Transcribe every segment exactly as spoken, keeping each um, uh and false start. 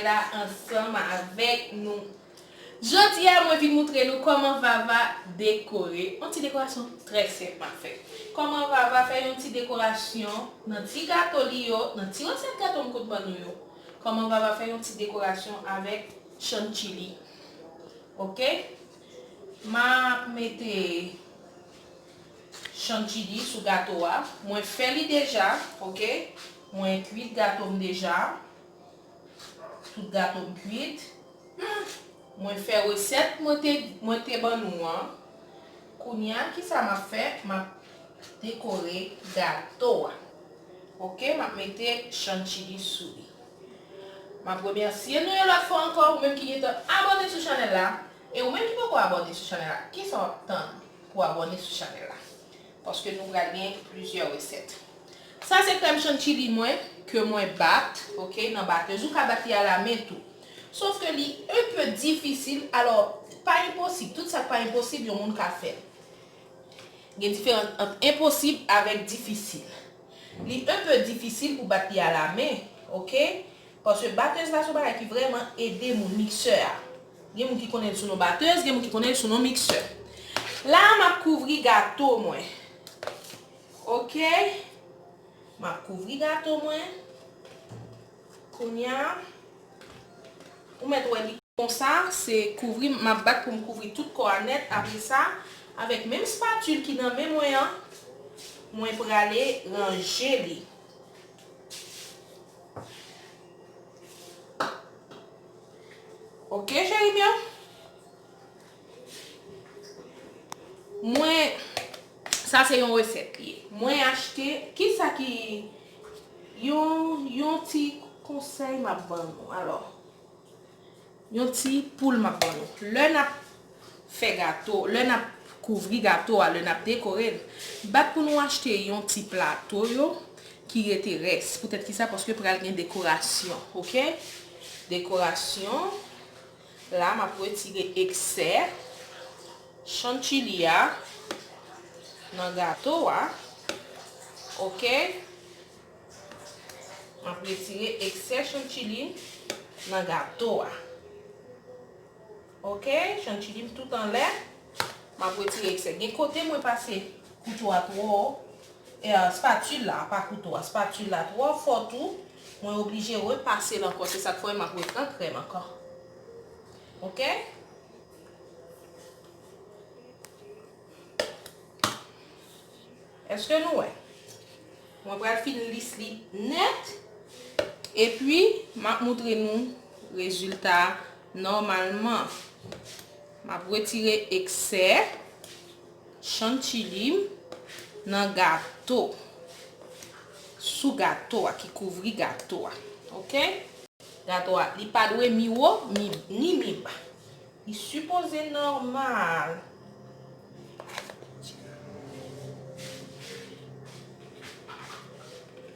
la ansanm avèk nou. Jodi a, mwen vin moutre nou kòman Vava dekore. Yon ti dekorasyon trè senp m ap fè. Kòman Vava fè yon ti dekorasyon nan ti gato li yo, nan ti resèt gato m konn ban nou yo. Kòman Vava fè yon ti dekorasyon avèk chantilly. Oke? M ap mete chantilly sou gato a. Mwen fè li deja, oke? Mwen kwit gato m deja. Tout gato m kwit. Mwen fè resèt mwen te, mwen te ban nou an. Kounye a, kisa m ap fè? M ap dekore gato a. Oke, m ap mete chantilly sou li. M ap remèsye nou yon lòt fwa ankò, ou menm ki gentan abòne sou chanèl la, e ou menm ki poko abòne sou chanèl la, kisa w ap tann pou abòne sou chanèl la? Paske nou pral gen plizyè resèt. Sa se krèm chantilly mwen, ke mwen bat, oke, nan batèz. Ou ka bat li alamen tou. Sof ke li enpe difisil, alò, pa enposib. Tout sa k pa enposib, yon moun ka fè l. Gen diferans ant enposib avèk difisil. Li enpe difisil pou bat li alamen, oke? Paske batèz la se yon bagay ki vrèman ede moun, miksè a. Gen moun ki konnen l sou non batèz, gen moun ki konnen l sou non miksè. La a, m ap kouvri gato mwen. Oke? M ap kouvri gato mwen. Kounye a, ou mèt wè li konsa, se kouvri, m ap bat pou m kouvri tout kò a nèt. Apre sa, avèk menm spatil ki nan men mwen an, mwen prale ranje li. Oke, cheri m yo? Mwen, sa se yon resèt li ye. Mwen achte, kisa ki, yon, yon ti konsèy m ap ban nou. Alò, yon ti poul m ap ban nou. Lè n ap fè gato, lè n ap kouvri gato a, lè n ap dekore l, bat pou nou achte yon ti plato yo ki rete rès. Poutèt kisa? Paske pral gen dekorasyon, oke? Dekorasyon. La, m ap retire eksè chantilly a nan gato a. Oke? M ap retire eksè chantilly nan gato a. Oke? Chantilly m tout anlè. M ap retire eksè. Gen kote mwen pase kouto a twò, e, spatil la, pa kouto a, spatil la twò fò tou. Mwen oblije repase l ankò. Se sa k fè m ap repran krèm ankò. Oke? Èske nou wè? Mwen pral fin lis li nèt. Epi, m ap moutre nou rezilta a nòmalman. M ap retire eksè chantilly m nan gato. Sou gato a, ki kouvri gato a. Oke? Gato a, li pa dwe mi wo, mi, ni mi ba. Li sipoze nòmal.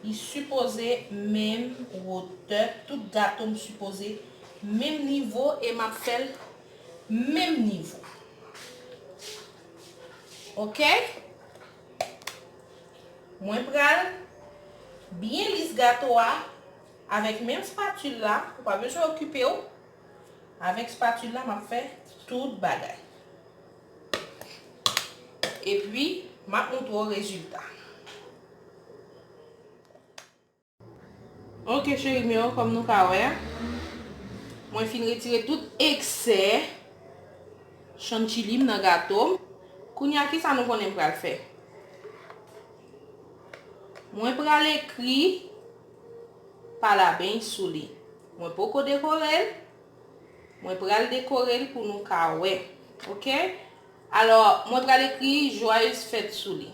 Li sipoze menm wotè, tout gato m sipoze menm nivo e m ap fè l menm nivo. Oke? Mwen pral byen lis gato a avèk menm spatil la, ou pa bezwen okipe w. Avèk spatil la, m ap fè tout bagay. Epi, m ap montre w rezilta. Oke, cheri m yo, kòm nou ka wè, mwen fin retire tout eksè chantilly m nan gato m. Kounye a, kisa nou konnen m pral fè? Mwen pral ekri Parabéns sou li. Mwen poko dekore l. Mwen pral dekore l pou nou ka wè. Oke? Alò, mwen pral ekri Joyeuses fêtes sou li.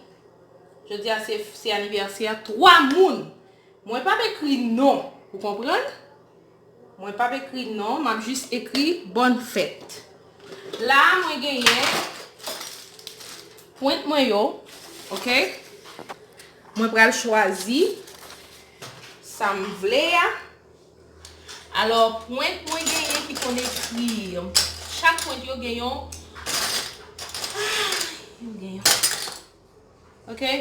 Jodi a se, se anivèsè twa moun. Mwen p ap ekri non. Ou konprann? Mwen p ap ekri non, m ap jis ekri bonne fête. La a, mwen genyen pwent mwen yo, oke? Mwen pral chwazi sa m vle a. Alò, pwent mwen genyen ki konn ekri. Chak pwent yo gen yon, ah, yo gen yon. Oke?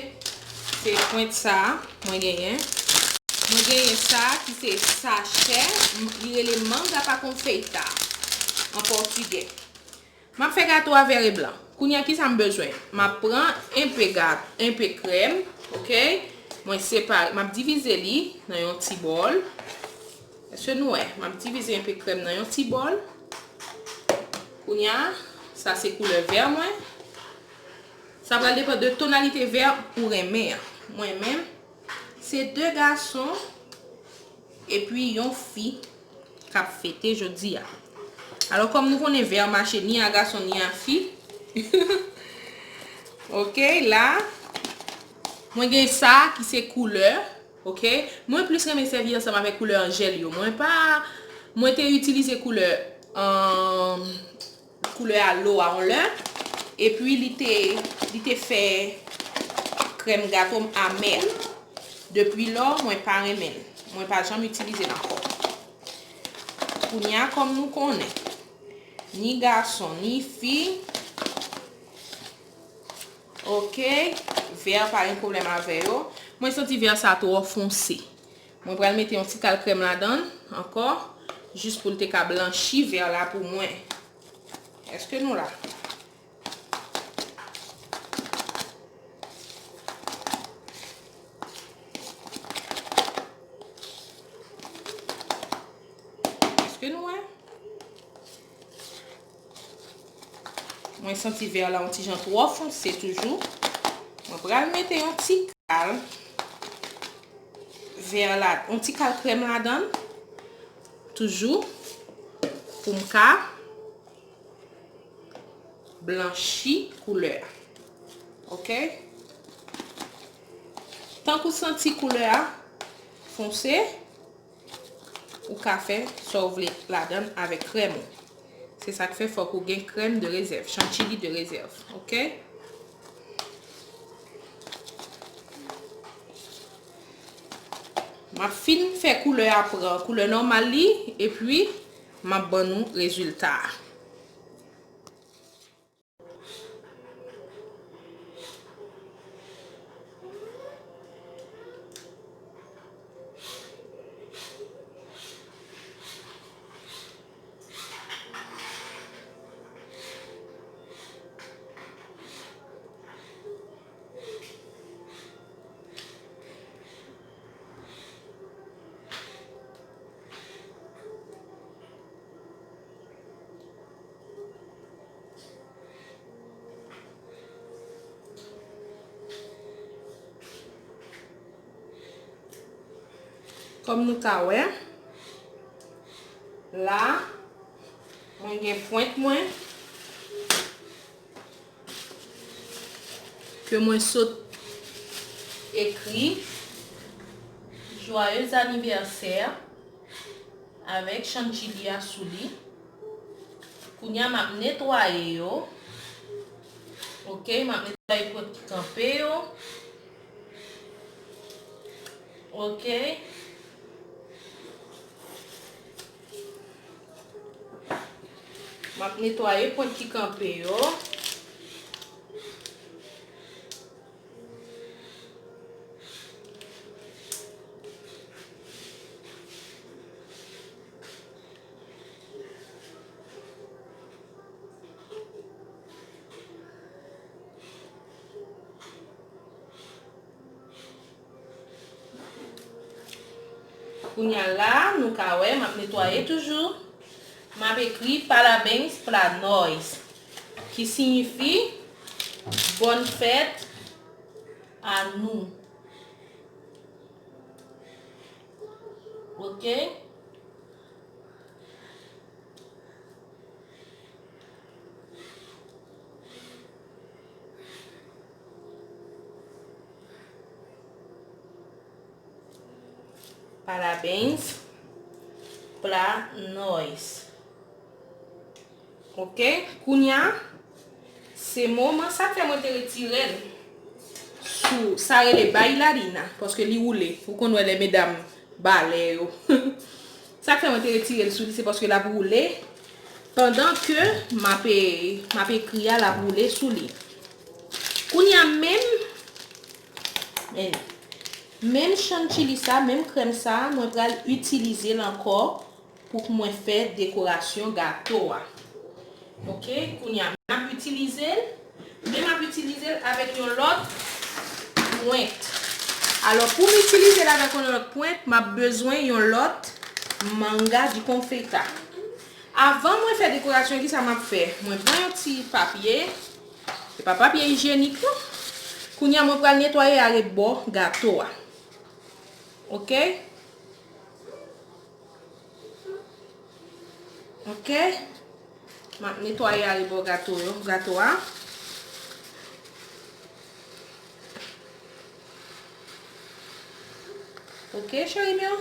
Se pwent sa a mwen genyen. Mwen genyen sa ki se sachè, m- li rele manga pa confeitar an pòtigè. M ap fè gato a vè e blan. Kounye a, ki sa m bezwen? M ap pran enpe gat, enpe krèm, oke? Mwen separe, m ap divize li nan yon ti bòl. Èske nou wè? M ap divize enpe krèm nan yon ti bòl. Kounye a, sa se koulè vè mwen. Sa pral depann de tonalite vè ou renmen an. Mwen menm, se de gason epi yon fi k ap fete jodi a. Alò, kòm nou konnen vè mache ni a gason ni a fi. Oke, la, mwen gen sa ki se koulè. Oke, mwen plis renmen sèvi ansanm avèk koulè anjèl yo. Mwen pa, mwen te itilize koulè, um, koulè alo a yon lè. Epi li te, li te fè krèm gato m amè. Depi lò, mwen pa renmen l. Mwen pa janm itilize l ankò. Kounye a, kòm nou konnen, ni gason, ni fi, oke, vè pa gen pwoblèm avè yo. Mwen santi vè sa twò fonse. Mwen pral mete yon ti kal krèm ladan l ankò, jis pou l te ka blanchi vè la pou mwen. Èske nou la? Èske nou wè? Mwen santi vè la yon ti jan twò fonse toujou. Mwen pral mete yon ti kal vè la, yon ti kal krèm ladan l toujou pou m ka blanchi koulè a. Oke? Tank ou santi koulè a fonse, ou ka fè sa w vle ladan l avèk krèm ou. Se sa k fè fòk ou gen krèm de rezèv, chantilly de rezèv, oke? M ap fin fè koulè a pran koulè nòmal li, epi m ap ban nou rezilta a. Kòm nou ka wè, la, mwen gen pwent mwen ke mwen sot ekri Joyeux anniversaire avèk chantilly a sou li. Kounye a, m ap netwaye yo. Oke, m ap netwaye pwent ki kanpe yo. Oke. M ap netwaye pwent ki kanpe yo. Kounye a la, nou ka wè, m ap netwaye toujou. M ap ekri parabéns pra nós, ki siyifi bòn fèt a nou. Oke? Parabéns pra nós. Oke, kounye a, se moman sa k fè mwen te retire l sou sa rele bailarina, paske li woule. Ou konn wè lè medam balè yo. Sa k fè mwen te retire l sou li, se paske l ap woule pandan ke m ap, m ap ekri a, l ap woule sou li. Kounye a menm, men, Menm chanchili sa, menm krèm sa, mwen pral itilize l ankò pou mwen fè dekorasyon gato a. Oke, kounye a, m ap itilize l, men m ap itilize l avèk yon lòt pwent. Alò, pou m itilize l avèk yon lòt pwent, m ap bezwen yon lòt manga di konfeta. Avan mwen fè dekorasyon, kisa m ap fè? Mwen pran yon ti papye, se pa papye ijyenik non. Kounye a, mwen pral netwaye arebò gato a. Oke? Oke? M ap netwaye arebò gato yo, gato a. Oke, cheri m yo?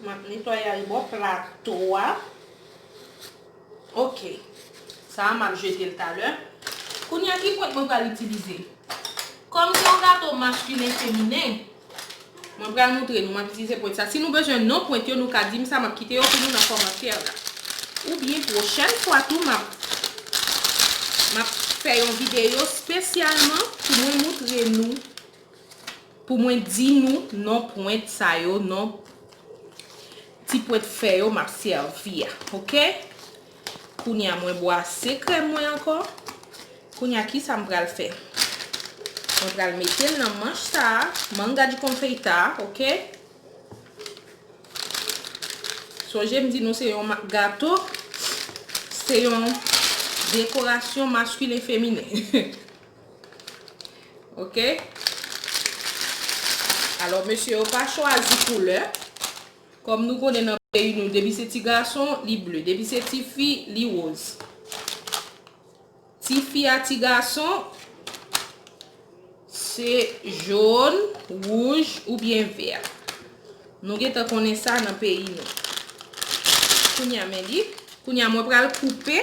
M ap netwaye arebò plato a. Oke. Sa a, m ap jete l talè. Kounye a, ki pwent mwen pral itilize? Kòm se yon gato maskilen feminen, mwen pral montre nou, m ap itilize pwent sa. Si nou bezwen non pwent yo, nou ka di m sa, m ap kite yo pou nou nan kòmantè la. Oubyen pwochèn fwa tou, m ap, m ap fè yon videyo espesyalman pou mwen montre nou, pou mwen di nou non pwent sa yo, non ti pwent fè yo m ap sèvi a, oke? Kounye a, mwen bwase krèm mwen ankò. Kounye a, kisa m pral fè? Mwen pral mete l nan manch sa a, manga di konfeta, oke? Sonje m di nou se yon ma-, gato, se yon dekorasyon maskilen feminen. Oke? Alò, mesye yo pa chwazi koulè. Kòm nou konnen nan peyi nou, depi se ti gason, li ble. Depi se ti fi, li woz. Ti fi a ti gason, se jòn, wouj oubyen vè. Nou gentan konnen sa nan peyi nou. Kounye a, men li. Kounye a, mwen pral koupe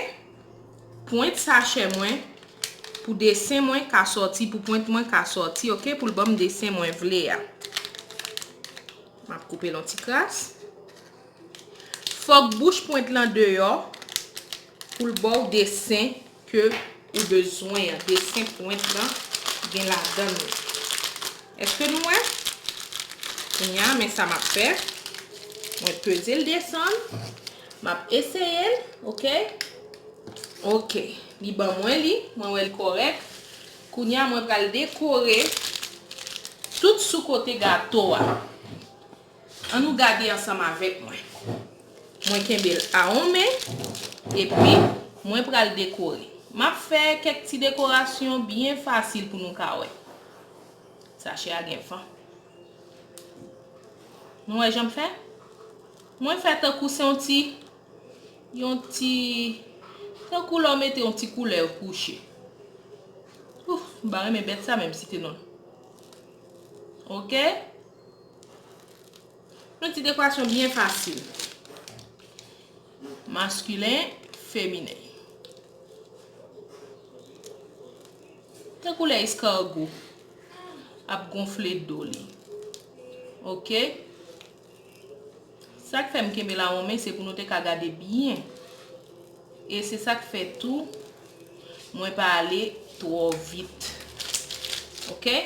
pwent sachè mwen pou desen mwen ka sòti, pou pwent mwen ka sòti, oke, pou l ban m desen mwen vle a. M ap koupe l yon ti kras. Fòk bouch pwent lan deyò pou l ba w desen ke ou bezwen an. Desen pwent lan gen ladan l. Èske nou wè? Kounye a, men sa m ap fè. Mwen peze l desann. M ap eseye l, oke? Oke. Li ban mwen li. Mwen wè l kòrèk. Kounye a, mwen pral dekore tout sou kote gato a. Ann nou gade ansanm avèk mwen. Mwen kenbe l a yon men, epi mwen pral dekore. M ap fè kèk ti dekorasyon byen fasil pou nou ka wè. Sachè a gen van. Nou wè jan m fè? Mwen fè tankou se yon ti, yon ti, tankou lè w mete yon ti koulè kouche. Ouf, m pa renmen bèt sa menm si te non l. Oke? Yon ti dekorasyon byen fasil. Maskilen, feminen. Tankou lè eskargo ap gonfle do li. Oke? Sa k fè m kenbe l a yon men, se pou nou te ka gade byen. E se sa k fè tou, mwen pa ale twò vit. Oke?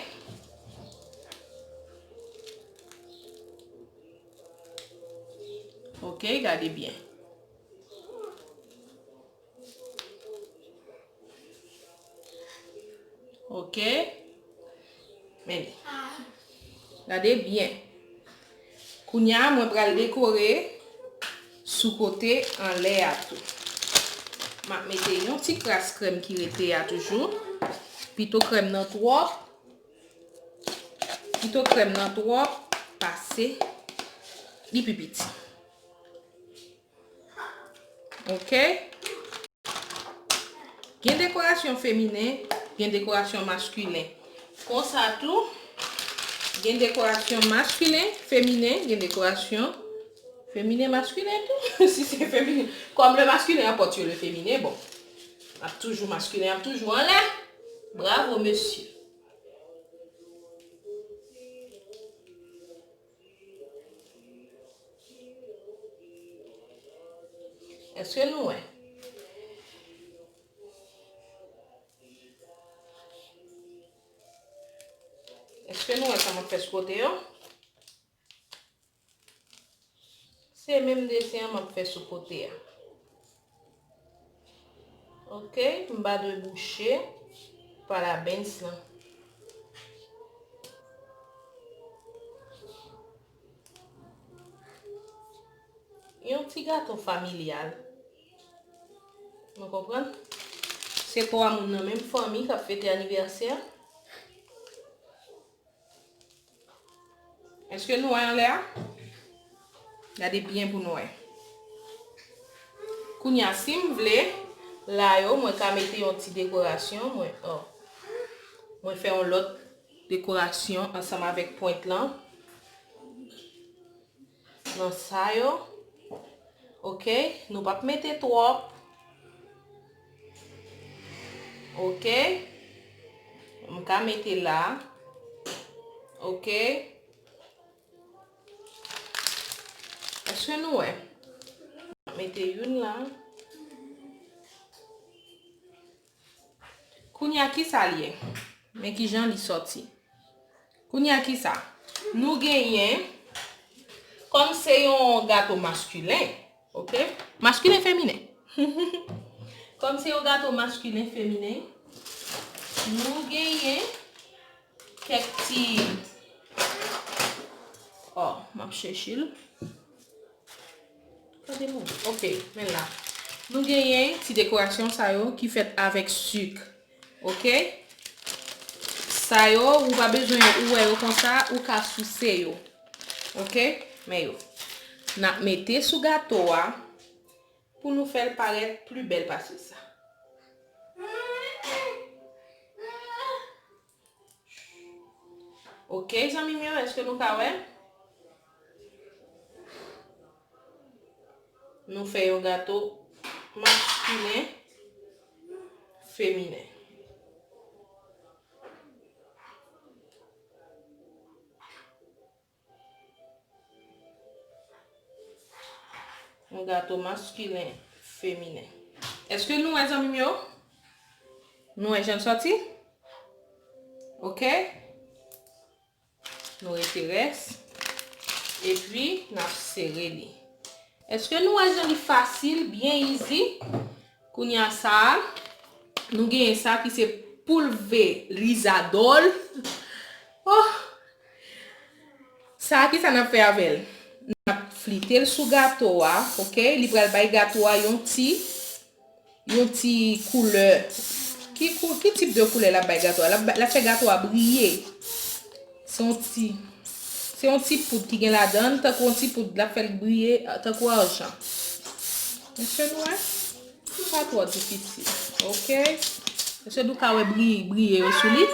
Oke, gade byen. Oke. Men li. Gade byen. Kounye a, mwen pral dekore sou kote anlè a tou. M ap mete yon ti kras krèm ki rete a toujou. Pito krèm nan twòp. Pito krèm nan twòp pase li pi piti. Oke? Gen dekorasyon feminen, gen dekorasyon maskilen. Konsa tou, gen dekorasyon maskilen, feminen, gen dekorasyon feminen, maskilen tou. Si se feminen, kòm le masculin emporte sur le féminin, bon. Ap toujou maskilen, ap toujou anlè. Bravo, mesye. Èske nou wè? Nou wè sa m ap fè sou kote yo. Se menm desen an m ap fè sou kote a. Ok, m pa dwe bouche pa la bens lan. Yon ti gato familyal. Nou konprann? Se twa moun nan menm fanmi k ap fete anivèsè. Èske nou wè anlè a? Gade byen pou nou wè. Kounye a, si m vle, la yo, mwen ka mete yon ti dekorasyon, mwen, oh. Mwen fè yon lòt dekorasyon ansanm avèk pwent lan. Nan sa yo. Ok, nou p ap mete twòp. Ok. M ka mete la. Ok. Èske nou wè? M ap mete youn la. Kounye a, ki sa l ye? Men ki jan li sòti. Kounye a, ki sa? Nou genyen, kòm se yon gato maskilen, ok? Maskilen, feminen. Kòm se yon gato maskilen, feminen, nou genyen kèk ti, oh, m ap chèche l. Tande mwen. Ok, men la. Nou genyen ti dekorasyon sa yo ki fèt avèk sik. Ok? Sa yo, ou pa bezwen ou wè yo konsa, ou ka souse yo. Ok? Men yo. N ap mete sou gato a pou nou fè l parèt pli bèl pase sa. Ok, zanmi m yo, èske nou ka wè? Nou fè yon gato maskilen, feminen. Yon gato maskilen, feminen. Èske nou wè, zanmi m yo? Nou wè jan l sòti? Ok? Nou rete rès. Epi, n ap sere li. Èske nou wè jan li fasil, byen easy? Kounye a sa a, nou genyen sa ki se poulverizadò. Oh! Sa a, ki sa n ap fè avè l? N ap flite l sou gato a, ok? Li pral bay gato a yon ti, yon ti koulè. Ki kou-, ki tip de koulè l ap bay gato a? L ap ba-, l ap fè gato a briye. Se yon ti, se yon ti poud ki gen ladan l, tankou yon ti poud, l ap fè l briye, tankou ajan. Èske nou wè? Pa twò difisil, ok? Èske nou ka wè bri-, briye yo sou li?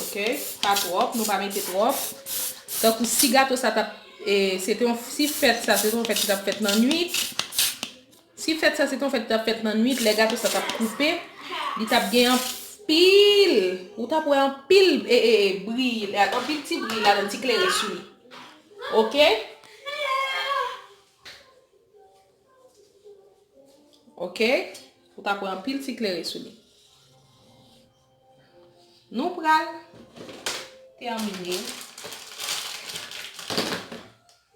Ok, pa twòp, nou pa mete twòp. Tankou si gato sa t ap, e, se te yon, si fèt sa, se te yon fèt ki t ap fèt nan nwit. Si fèt sa, se te yon fèt ki t ap fèt nan nwit, lè gato sa t ap koupe, li t ap gen anpil, ou t ap wè anpil, e, e, e, bri, anpil ti bri ladan, ti klere sou li. Ok? Ok? Ou t ap wè anpil ti klere sou li. Nou pral tèmine.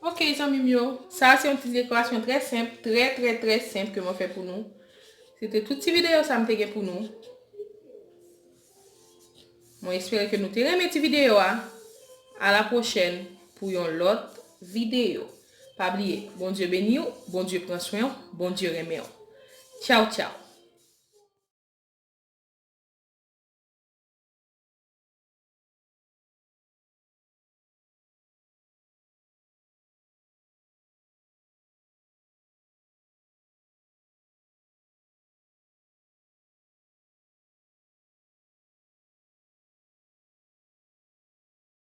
Ok, zanmi m yo. Sa a se yon ti dekorasyon trè senp, trè, trè, trè senp ke mwen fè pou nou. Se te tout ti videyo sa m te gen pou nou. Mwen espere ke nou te renmen ti videyo a. A la pwochèn pou yon lòt videyo. Pa bliye, Bondye beni w, Bondye pran swen w, Bondye renmen w. Tchaw, tchaw.